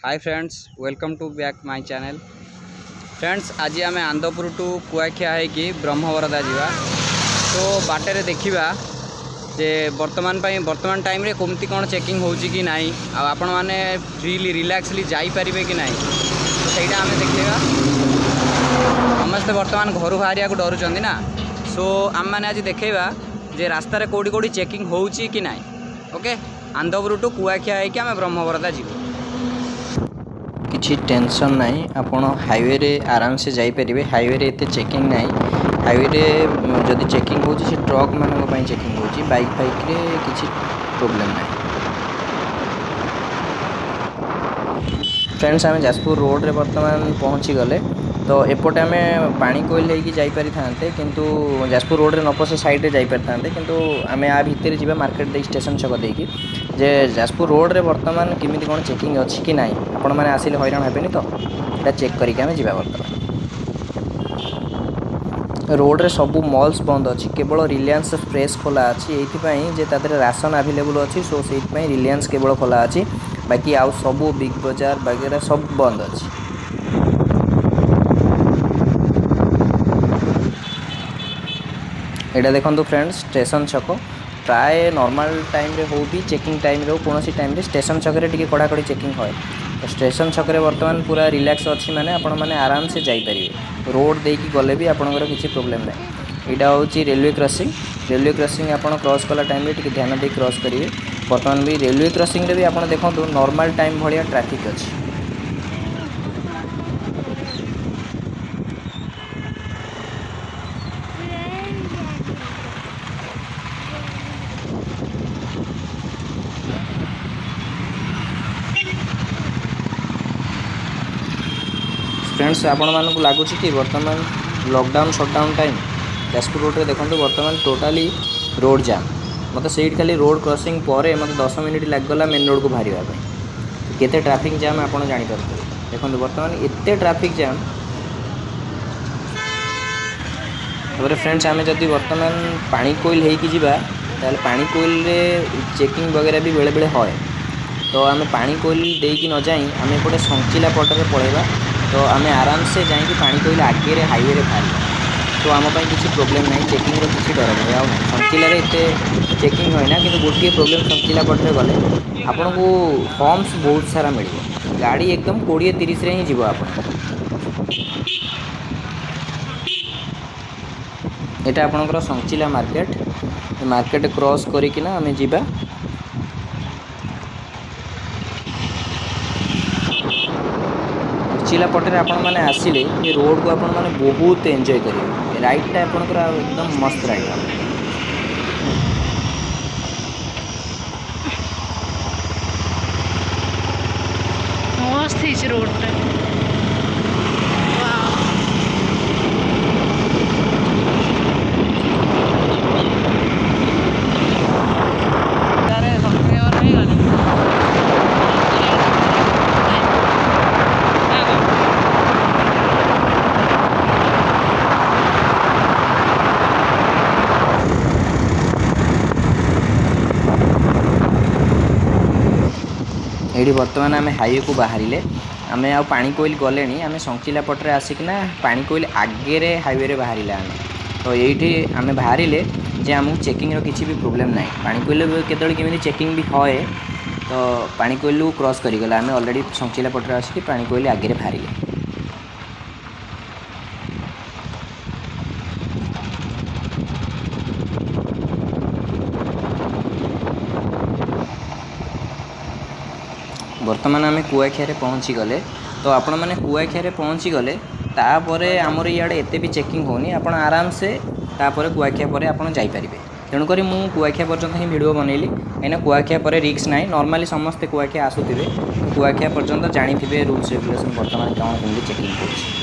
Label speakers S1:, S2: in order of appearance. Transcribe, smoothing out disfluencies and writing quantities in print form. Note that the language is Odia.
S1: Hi friends, welcome to back my channel. Friends, ଆଜି ଆମେ ଆନ୍ଦପୁର ଟୁ କୁଆଖିଆ ହେଇକି ବ୍ରହ୍ମବରଦା ଯିବା। ତ ବାଟରେ ଦେଖିବା ଯେ ବର୍ତ୍ତମାନ ପାଇଁ, ବର୍ତ୍ତମାନ ଟାଇମ୍ରେ କେମିତି କ'ଣ ଚେକିଂ ହେଉଛି କି ନାହିଁ, ଆଉ ଆପଣମାନେ ଫ୍ରିଲି ରିଲାକ୍ସଲି ଯାଇପାରିବେ କି ନାହିଁ, ତ ସେଇଟା ଆମେ ଦେଖେଇବା। ସମସ୍ତେ ବର୍ତ୍ତମାନ ଘରୁ ବାହାରିବାକୁ ଡରୁଛନ୍ତି ନା? ସୋ ଆମେମାନେ ଆଜି ଦେଖେଇବା ଯେ ରାସ୍ତାରେ କେଉଁଠି କେଉଁଠି ଚେକିଂ ହେଉଛି କି ନାହିଁ। ଓକେ, ଆନ୍ଦପୁର ଟୁ କୁଆଖିଆ ହେଇକି ଆମେ ବ୍ରହ୍ମବରଦା ଯିବୁ।
S2: କିଛି ଟେନସନ୍ ନାହିଁ, ଆପଣ ହାଇୱେରେ ଆରାମସେ ଯାଇପାରିବେ। ହାଇୱେରେ ଏତେ ଚେକିଂ ନାହିଁ। ହାଇୱେରେ ଯଦି ଚେକିଂ ହେଉଛି, ସେ ଟ୍ରକ୍ ମାନଙ୍କ ପାଇଁ ଚେକିଂ ହେଉଛି। ବାଇକ୍ ଫାଇକ୍ରେ କିଛି ପ୍ରୋବ୍ଲେମ୍ ନାହିଁ। ଫ୍ରେଣ୍ଡସ୍, ଆମେ ଯାଜପୁର ରୋଡ଼ରେ ବର୍ତ୍ତମାନ ପହଞ୍ଚିଗଲେ। ତ ଏପଟେ ଆମେ ପାଣିକୋଇଲି ହେଇକି ଯାଇପାରିଥାନ୍ତେ, କିନ୍ତୁ ଯାଜପୁର ରୋଡ଼ରେ ନ ପଶି ସାଇଡ଼୍ରେ ଯାଇପାରିଥାନ୍ତେ, କିନ୍ତୁ ଆମେ ଆ ଭିତରେ ଯିବା, ମାର୍କେଟ ଦେଇକି, ଷ୍ଟେସନ୍ ଛକ ଦେଇକି, ଯେ ଯାଜପୁର ରୋଡ଼ରେ ବର୍ତ୍ତମାନ କେମିତି କ'ଣ ଚେକିଂ ଅଛି କି ନାହିଁ, ଆପଣମାନେ ଆସିଲେ ହଇରାଣ ହେବେନି ତ, ଏଇଟା ଚେକ୍ କରିକି ଆମେ ଯିବା। ବର୍ତ୍ତମାନ ରୋଡ଼ରେ ସବୁ ମଲ୍ସ ବନ୍ଦ ଅଛି, କେବଳ ରିଲାଏନ୍ସ ଫ୍ରେଶ୍ ଖୋଲା ଅଛି। ଏଇଥିପାଇଁ ଯେ ତା ଦେହରେ ରାସନ ଆଭେଲେବୁଲ୍ ଅଛି। ସୋ ସେଇଥିପାଇଁ ରିଲାଏନ୍ସ କେବଳ ଖୋଲା ଅଛି। ବାକି ଆଉ ସବୁ ବିଗ୍ ବଜାର ବଗେରା ସବୁ ବନ୍ଦ ଅଛି। ଏଇଟା ଦେଖନ୍ତୁ ଫ୍ରେଣ୍ଡସ୍, ଷ୍ଟେସନ୍ ଛକ। ପ୍ରାୟ ନର୍ମାଲ୍ ଟାଇମ୍ରେ ହଉ ବି ଚେକିଂ ଟାଇମ୍ରେ ହଉ, କୌଣସି ଟାଇମ୍ରେ ଷ୍ଟେସନ୍ ଛକରେ ଟିକେ କଡ଼ାକଡ଼ି ଚେକିଂ ହୁଏ। ତ ଷ୍ଟେସନ୍ ଛକରେ ବର୍ତ୍ତମାନ ପୁରା ରିଲାକ୍ସ ଅଛି, ମାନେ ଆପଣମାନେ ଆରାମସେ ଯାଇପାରିବେ। ରୋଡ଼ ଦେଇକି ଗଲେ ବି ଆପଣଙ୍କର କିଛି ପ୍ରୋବ୍ଲେମ୍ ନାହିଁ। ଏଇଟା ହେଉଛି ରେଲୱେ କ୍ରସିଂ। ରେଲୱେ କ୍ରସିଂ ଆପଣ କ୍ରସ୍ କଲା ଟାଇମ୍ରେ ଟିକେ ଧ୍ୟାନ ଦେଇ କ୍ରସ୍ କରିବେ। ବର୍ତ୍ତମାନ ବି ରେଲୱେ କ୍ରସିଂରେ ବି ଆପଣ ଦେଖନ୍ତୁ, ନର୍ମାଲ୍ ଟାଇମ୍ ଭଳିଆ ଟ୍ରାଫିକ୍ ଅଛି। ଫ୍ରେଣ୍ଡସ୍, ଆପଣମାନଙ୍କୁ ଲାଗୁଛି କି ବର୍ତ୍ତମାନ ଲକଡାଉନ୍ ସଟଡାଉନ୍ ଟାଇମ୍? ଯାଜପୁର ରୋଡ଼ରେ ଦେଖନ୍ତୁ, ବର୍ତ୍ତମାନ ଟୋଟାଲି ରୋଡ଼ ଜାମ୍। ମୋତେ ସେଇଠି ଖାଲି ରୋଡ଼ କ୍ରସିଂ ପରେ ମୋତେ 10 ମିନିଟ୍ ଲାଗିଗଲା ମେନ୍ ରୋଡ଼କୁ ବାହାରିବା ପାଇଁ। କେତେ ଟ୍ରାଫିକ୍ ଜାମ୍ ଆପଣ ଜାଣିପାରୁଥିବେ। ଦେଖନ୍ତୁ, ବର୍ତ୍ତମାନ ଏତେ ଟ୍ରାଫିକ୍ ଜାମ୍। ତାପରେ ଫ୍ରେଣ୍ଡସ୍, ଆମେ ଯଦି ବର୍ତ୍ତମାନ ପାଣିକୋଇଲ ହେଇକି ଯିବା, ତାହେଲେ ପାଣିକୋଇଲରେ ଚେକିଂ ବଗେରା ବି ବେଳେବେଳେ ହୁଏ। ତ ଆମେ ପାଣିକୋଇଲ ଦେଇକି ନ ଯାଇ ଆମେ ଏପଟେ ସଞ୍ଚିଲା ପଟରେ ପଳେଇବା। ତ ଆମେ ଆରାମସେ ଯାଇକି ପାଣିକୋଇଲ ଆଗରେ ହାଇୱେରେ ବାହାରିବା। ତ ଆମ ପାଇଁ କିଛି ପ୍ରୋବ୍ଲେମ୍ ନାହିଁ, ଚେକିଂର କିଛି ଡର ଭୟ ଆଉ ନାହିଁ। ସଞ୍ଚିଲାରେ ଏତେ ଚେକିଂ ହୁଏ ନା, କିନ୍ତୁ ଗୋଟିଏ ପ୍ରୋବ୍ଲେମ୍, ସଞ୍ଚିଲା ପଟରେ ଗଲେ ଆପଣଙ୍କୁ ହମ୍ପସ୍ ବହୁତ ସାରା ମିଳିବ। ଗାଡ଼ି ଏକଦମ 20-30ରେ ହିଁ ଯିବ ଆପଣ। ଏଇଟା ଆପଣଙ୍କର ସଞ୍ଚିଲା ମାର୍କେଟ। ମାର୍କେଟ କ୍ରସ୍ କରିକିନା ଆମେ ଯିବା। ସଞ୍ଚିଲା ପଟରେ ଆପଣମାନେ ଆସିଲେ ଏ ରୋଡ଼କୁ ଆପଣମାନେ ବହୁତ ଏନ୍ଜୟ କରିବେ। ରାଇଡ଼ଟା ଆପଣଙ୍କର ଆଉ ଏକଦମ ମସ୍ତ ରାଇଡ଼ ହେବ।
S3: ମସ୍ତ ହେଇଛି ରୋଡ଼ଟା। ୱାଓ। ସବସ୍କ୍ରାଇବର ହେଇଗଲେ। ନା କଣ?
S2: ଏଇଠି ବର୍ତ୍ତମାନ ଆମେ ହାଇୱେକୁ ବାହାରିଲେ। ଆମେ ଆଉ ପାଣିକୋଇଲି ଗଲେଣି, ଆମେ ସଞ୍ଚିଲା ପଟରେ ଆସିକିନା ପାଣିକୋଇଲି ଆଗରେ ହାଇୱେରେ ବାହାରିଲେ ଆମେ। ତ ଏଇଠି ଆମେ ବାହାରିଲେ ଯେ ଆମକୁ ଚେକିଂର କିଛି ବି ପ୍ରୋବ୍ଲେମ୍ ନାହିଁ। ପାଣିକୋଇଲି କେତେବେଳେ କେମିତି ଚେକିଂ ବି ହୁଏ। ତ ପାଣିକୋଇଲୁ କ୍ରସ୍ କରିଗଲେ, ଆମେ ଅଲରେଡ଼ି ସଞ୍ଚିଲା ପଟରେ ଆସିକି ପାଣିକୋଇଲି ଆଗରେ ବାହାରିଲେ। ବର୍ତ୍ତମାନ ଆମେ କୁଆଖିଆରେ ପହଞ୍ଚିଗଲେ। ତ ଆପଣମାନେ କୁଆଖିଆରେ ପହଞ୍ଚିଗଲେ, ତାପରେ ଆମର ଇଆଡ଼େ ଏତେ ବି ଚେକିଂ ହେଉନି। ଆପଣ ଆରାମସେ ତାପରେ କୁଆଖିଆ ପରେ ଆପଣ ଯାଇପାରିବେ। ତେଣୁକରି ମୁଁ କୁଆଖିଆ ପର୍ଯ୍ୟନ୍ତ ହିଁ ଭିଡ଼ିଓ ବନେଇଲି, କାହିଁକିନା କୁଆଖିଆ ପରେ ରିସ୍କ ନାହିଁ। ନର୍ମାଲି ସମସ୍ତେ କୁଆଖିଆ ଆସୁଥିବେ, ତ କୁଆଖିଆ ପର୍ଯ୍ୟନ୍ତ ଜାଣିଥିବେ ରୁଲ୍ସ ରେଗୁଲେସନ୍ ବର୍ତ୍ତମାନ କ'ଣ କେମିତି ଚେକିଂ କରୁଛି।